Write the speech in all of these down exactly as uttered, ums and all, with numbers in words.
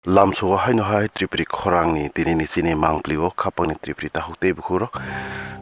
Lamsugo haino hai Tripuri khorangni tinini chini mangpli o khapangni Tripuri takhuk tei bukhurok.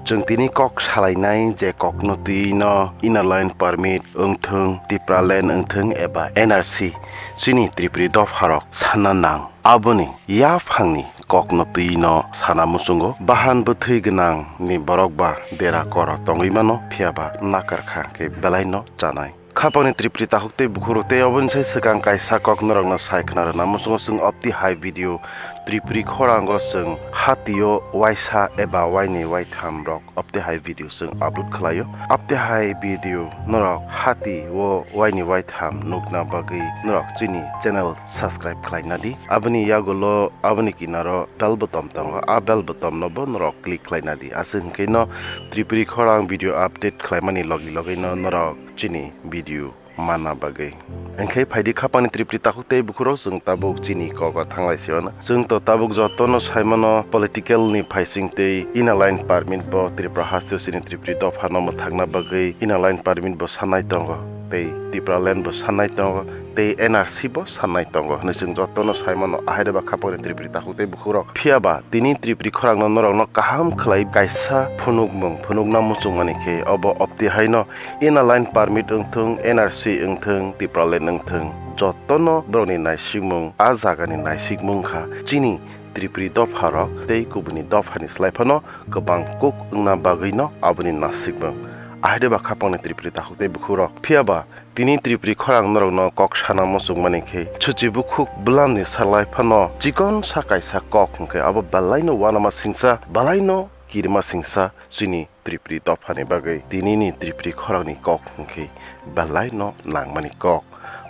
Chwng tini kok salainai je kokno twi no inner line permit wngthwng, Tipraland wngthwng eba N R C chini Tripuri dopharok sanna nang. Aboni yaphangni kokno twi no sana muchungo bahan bwthwi gwnang ni borok ba dera koro tongwi mano, phiya ba nakarkha khe belai no chanai. Khapangni Tripuri takhuk tei bukhurok tei oboni sai swkang kaisa kok norokno sai khna rwna muchungo chwng opti hai video Tripuri khorango chwng hatio waisa eba waini waitham rok opti hai video chwng upload khlaio. Opti hai video norok hati o waini waitham nukna bagwi norok chini channel subscribe khlaina di. Aboni yagulo aboni kinaro bell button tongo, a bell button no bo norok click khlaina di. Aswk hwnkhe no Tripuri khorang video update khlaimani logi logi no norok chini video manna bagwi. Hwnkhe phaidi khapangni Tripuri takhuk tei bukhurok chwng tabuk chini kogo thanglai se ono. Chwng to tabuk jotono sai mano political ni phaising tei inner line permit bo Tripura hasteo chini Tripuri dopha no mwthangna bagwi inner line permit bo sanai tongo tei Tipraland bo sanai tongo tei N R C bo sanai tongo hwnwi chwng jotono sai mano. Ahai reba khapangni Tripuri takhuk tei bukhurok. Phiya ba tini Tripuri khorang no norok no kaham khlai kaisa phunukmung phunukna muchungmani khe obo opti hai no inner line permit wngthwng, N R C wngthwng, Tipraland wngthwng, jotono borokni naisikmung, a jagani naisikmung kha chini Tripuri dopharok tei kubuni dophani slai phano kwbang kuk wngna bagwino aboni nasikmung. Ahai reba khapangni Tripuri takhuk tei bukhurok. Phiya ba tini Tripuri khorang norokno kok sana muchungmani khe suchi bukhuk bwlamni salai phano chikon sa kaisa kok hwnkhe abo belaino uanama singsa, belaino kirima singsa chini Tripuri dophani bagwi tinini Tripuri khorangni kok hwnkhe belai no nangmani kok.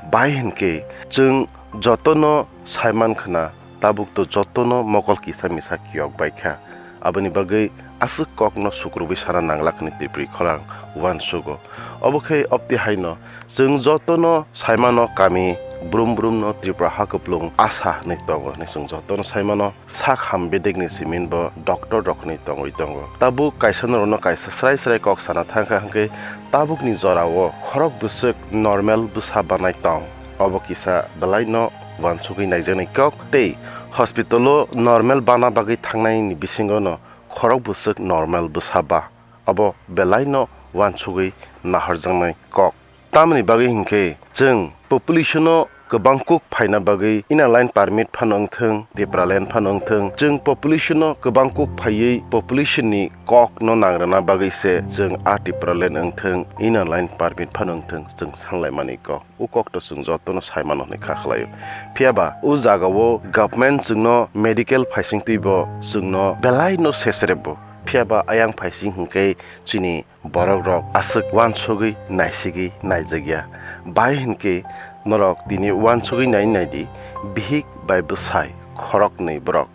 Bai hwnkhe chwng jotono saiman khna tabuk to jotono mokol kisa misa kiyok bai kha. Aboni bagwi aswk kokno sukrubwi sana nangla khwni Tripuri khorang uansugo. Obo khe opti haino chwng jotono saimano kami brum brumno Tripura ha kwplung asa hwnwi tongo hwnwi chwng jotono saimano. Sak ham bedekni simin bo doctor rok hwnwi tongwi tongo. Tabuk kaisa norokno kaisa srai srai kok sana thangkha hwnkhe tabukni jorao khorok bwswk normal bwsa banai tong. Obo kisa belaino uansugwi naijaknai kok tei hospitalo normal bana bagwi thangnaini bisingono khorok bwswk normal bwsa ba. Obo belaino uansugwi nahorjaknai kok. Tamoni bagwi hinkhe chwng population-o kwbang kuk phaina bagwi inner line permit phano wngthwng, Tipraland phano wngthwng, chwng population-o kwbang kuk phaiwi population-ni kokno nangrwna bagwi se chwng a Tipraland wngthwng, inner line permit phano wngthwng, chwng sanlaimani kok. O kokto chwng jotono saimano hwnwi kha khlaio. Phiya ba o jagao government chwngno medical phaising twibo chwngno belaino sesrebo. Phiya ba ayang phaising hinkhe chini borok rok aswk uansugwi naisigwi naijakya. Bai hinkhe norok tini uansugwi nai naidi, bihik bai bwsai khoroknwi borok.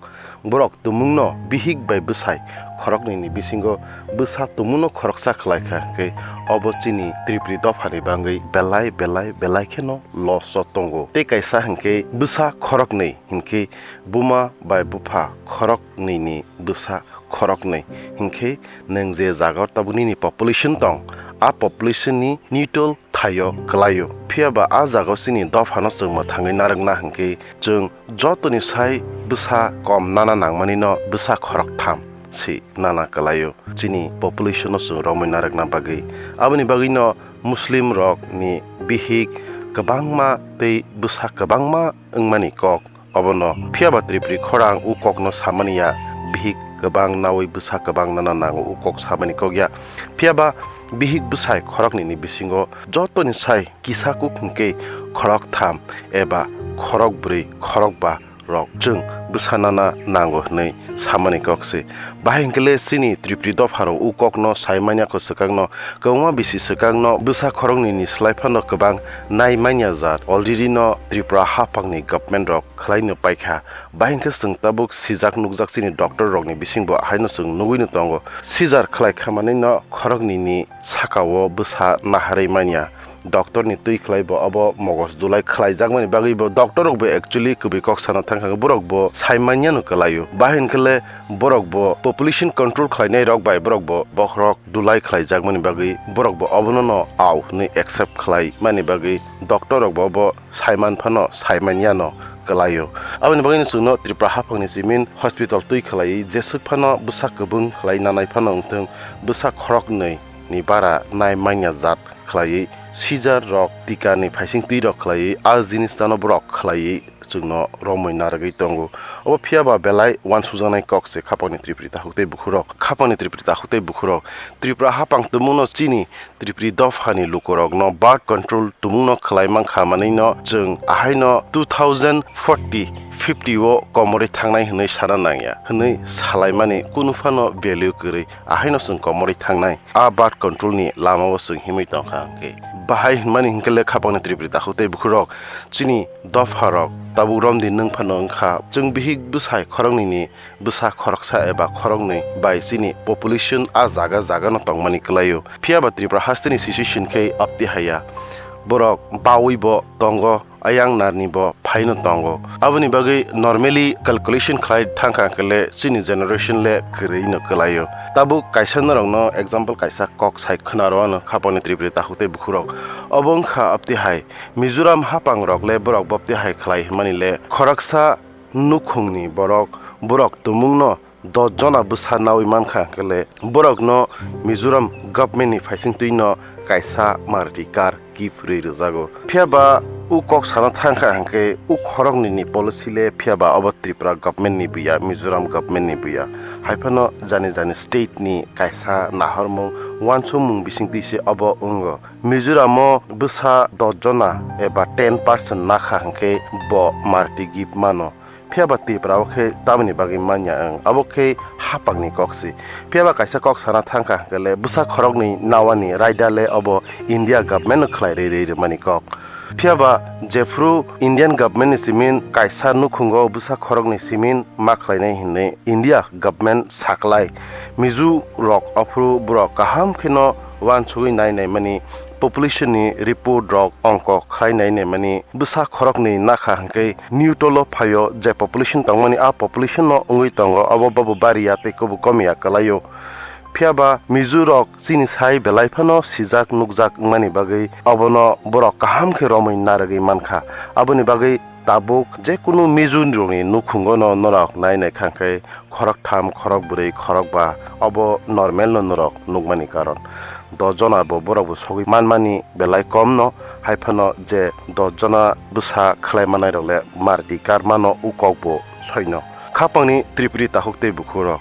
Borok tumungno bihik bai bwsai khoroknwini bisingo bwsa tumungno khoroksa khlaikha hinkhe obo chini Tripuri dophani bangwi belai belai belai kheno loss o tongo. Tei kaisa hinkhe bwsa khoroknwi hinkhe buma bai bupha khoroknwini bwsa khoroknwi hinkhe nwng je jagao tabuk nini population tong, a population ni neutral thaio kwlaio. Phiya ba a jagao chini dophano chwng mwthangwi narwkna hinkhe chwng jotoni sai bwsa kom nana nangmani no bwsa khoroktham se nana kwlaio chini population no chwng romwi narwkna bagwi. Aboni bagwi no Muslim rok ni bihik kwbangma tei bwsa kwbangma wngmani kok. Obono phiya ba Tripuri khorang o kokno samani ya, bihik kwbang nawi bwsa kwbang nana nango o kok samani kok ya. Phiya ba bihik bwsai khoroknwini bisingo jotoni sai kisa kuk hinkhe khoroktham eba khorokbrwi khorokba rok chwng bwsa nana nango hwnwi samani kok se. Bahai hinkhe le chini Tripuri dopharok o kokno sai manya kho swkangno kwbangma bisi swkangno bwsa khoroknwini slai phano kwbang nai manya jat already no Tripura haphangni government rok khlaino paikha. Bahai hinkhe chwng tabuk sijak nukjak chini doctor rokni bisingbo haino chwng nugwino tongo. Sijar khlai kha manwino khoroknwini sakao bwsa naharwi manya. Doctor ni twi khlai bo abo mogos dulai khlaijakmani bagwi bo doctor rok bo actually kwbwi kok sana thangkha, borok bo sai manya no kwlaio. Bahai hinkhe le borok bo population control khlainai rok bai borok bo bokhorok dulai khlaijakmani bagwi borok bo obono no au hwnwi accept khlai mani bagwi doctor rok bo obo saiman phano saiman yano kwlaio. Aboni bagwino chwngno Tripura haphangni simin hospital twi khlaiwi jeswk phano bwsa kwbwng khlai nanai phano wngthwng, bwsa khoroknwi ni bara nai manya jat khlaiwi, seizure rok, tikani phaising twi rok khlaiwi, a jinis tano borok khlaiwi chwngno romwi narwgwi tongo. Obo phiya ba belai uansukjaknai kok se khapangni Tripuri takhuk tei bukhurok. Khapangni Tripuri takhuk tei bukhurok. Tripura haphang tumungno chini Tripuri dophani lukurokno birth control tumungno khlai mankha manwino chwng ahaino two thousand forty, fifty o komorwi thangnai hwnwi sana nangya hwnwi salaimani kunu phano value kwrwi, ahaino chwng komorwi thangnai. A birth control ni lamao chwng himwi tongkha hwnkhe. Bahai hwnmani hwnkhe le khapangni Tripuri takhuk tei bukhurok chini dopharok tabuk romdi nwng phano wngkha. Chwng bihik bwsai khoroknwini bwsa khoroksa eba khoroknwi bai chini population a jaga jagano tongmani kwlaio. Phiya ba Tripura hasteni situation khe apti haya. Borok bawi bo tongo, ayang narni bo phaino tongo. Aboni bagwi normally calculation khlai thangkha hwnkhe le chini generation le kwrwino kwlaio. Tabuk kaisa norokno example kaisa kok sai khwnaro ano khapangni Tripuri takhuk tei bukhurok. Obo wngkha apti hai. Mizoram haphangrok le borok bopti hai khlai hwnmani le khoroksa nukhungni borok, borok tumungno dos jona bwsa naui mankha hwnkhe le borokno Mizoram government ni phaising twino kaisa Maruti car gift rwi rwjago. Phiya ba u kok sana thangkha hwnkhe u khoroknwi ni policy le phiya ba obo Tripura government ni buya, Mizoram government ni buya. Haiphano jani jani state ni kaisa nahormung, uansukmung bisingtwi se obo wngo. Mizoramo bwsa dos jona eba ten percent nakha hwnkhe bo Maruti gift mano. Phiya ba Tripura o khe tamoni bagwi manya wng, abo khe haphangni kok se. Phiya ba kaisa kok sana thangkha hwnkhe le bwsa khoroknwi nawani raida le obo India government no khlai rwi rwi rwmani kok. Phiya ba jephru Indian government ni simin kaisa nukhungo bwsa khoroknwi simin ma khlainai hinwi India government saklai. Mizo rok aphuru borok kaham kheno uansugwi nai naimani, population ni report rok ongko khlai nai naimani, bwsa khoroknwi nakha hwnkhe New Tolo phaio je population tongmani a population no wngwi tongo, obo bobo bariya tei kobo komiya kwlaio. Phiya ba Mizo rok chini sai belai phano sijak nukjak wngmani bagwi obono borok kaham khe romwi narwgwi mankha. Aboni bagwi tabuk jekunu Mizo rokni nukhungo no norok nai nai kha hwnkhe khoroktham, khorokbrwi, khorokba obo normal no norok nukmani karon. Dos jona bo borok bo sogwi manmani belai kom no, haiphano je dos jona bwsa khlai manai rok le Maruti car mano u kok bo soino. Khapangni Tripuri takhuk tei bukhurok.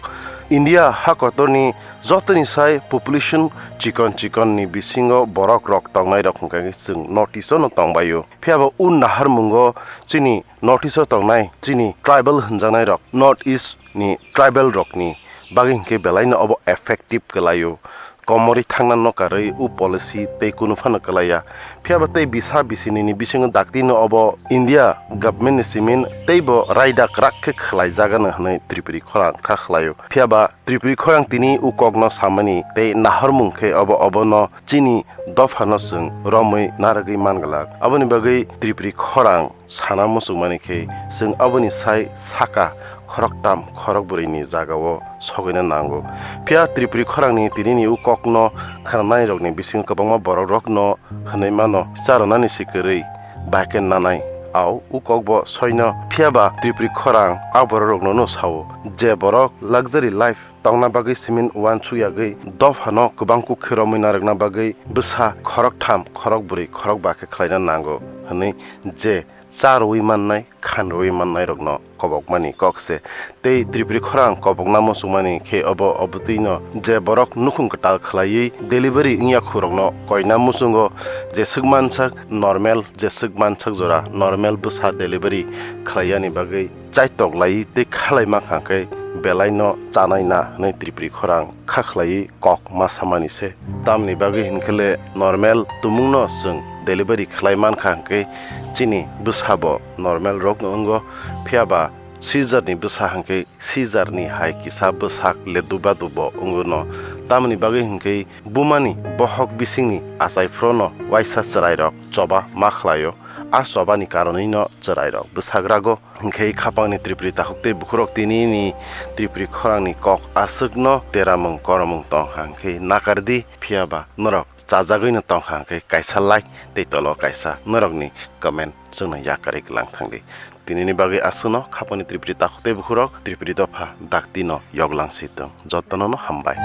India hakotorni jotoni sai population chikon chikon ni bisingo borok rok tongnai rok hwnkhe chwng North East o no tongbaio. Phiya bo u naharmungo chini North East o tongnai chini tribal hwnjaknai rok, North East ni tribal rokni bagwi hwnkhe belaino obo effective kwlaio. Komorwi thangna no karwi u policy tei kunu phano kwlaiya. Phiya ba tei bisa bisini ni bisingo daktino obo India government ni simin tei bo raida kwrak khe khlai jagano hwnwi Tripuri khorang kha khlaio. Phiya ba Tripuri khorang tini u kokno samani tei nahormung khe obo obono chini dophano chwng romwi narwgwi man glak. Aboni bagwi Tripuri khorang sana muchungmani khe chwng aboni sai saka khoroktham khorokbrwini jagao sogwina nango. Phiya Tripuri khorangni tinini u kokno khnanairokni bisingo kwbangma borokrokno hwnwi mano, "Cha rwnani se kwrwi, bahai khe nanai." Au u kokbo soino. Phiya ba Tripuri khorang a borokrokno'-no sao, je borok luxury life tongna bagwi simin uansuk yagwi dophano kwbang kuk khe romwi narwkna bagwi bwsa khoroktham, khorokbrwi, khorokba khe khlaina nango hwnwi je cha rwui mannai, khan rwui mannairokno kobokmani kok se. Tei Tripuri khorang kobokna muchungmani khe obo obotwino je borok nukhung kwtal khlaiwi delivery wngya khurokno koina muchungo, jeswk mansak normal, jeswk mansak jora normal bwsa delivery khlaiyani bagwi chaitok laiwi tei khalai mankha khe belaino chanai na hwnwi Tripuri khorang kha khlaiwi kok ma samani se. Tamni bagwi hinkhe le normal tumungno chwng delivery khlai mankha hinkhe chini bwsabo normal rokno wngo, phiya ba seizure ni bwsa hinkhe seizure ni hai kisa bwsak le duba dubo wngo no. Tamni bagwi hinkhe bumani bohok bisingni achai phrono waisa chwrairok choba ma khlaio. A chobani karonwino chwrairok bwsakrago. Hinkhe khapangni Tripuri takhuk tei bukhurok tinini Tripuri khorangni kok aswkno deramung koromung tongkha hinkhe nakardi, phiya ba norok chajagwino tongkha hinkhe kaisa like tei tolo kaisa norokni comment chwngno yakarwi kwlang thangdi. Tinini bagwi aswkno khapani Tripuri takhuk tei bukhurok, Tripuri dopha dakti no yoklang sitwng. Jotono no hambai.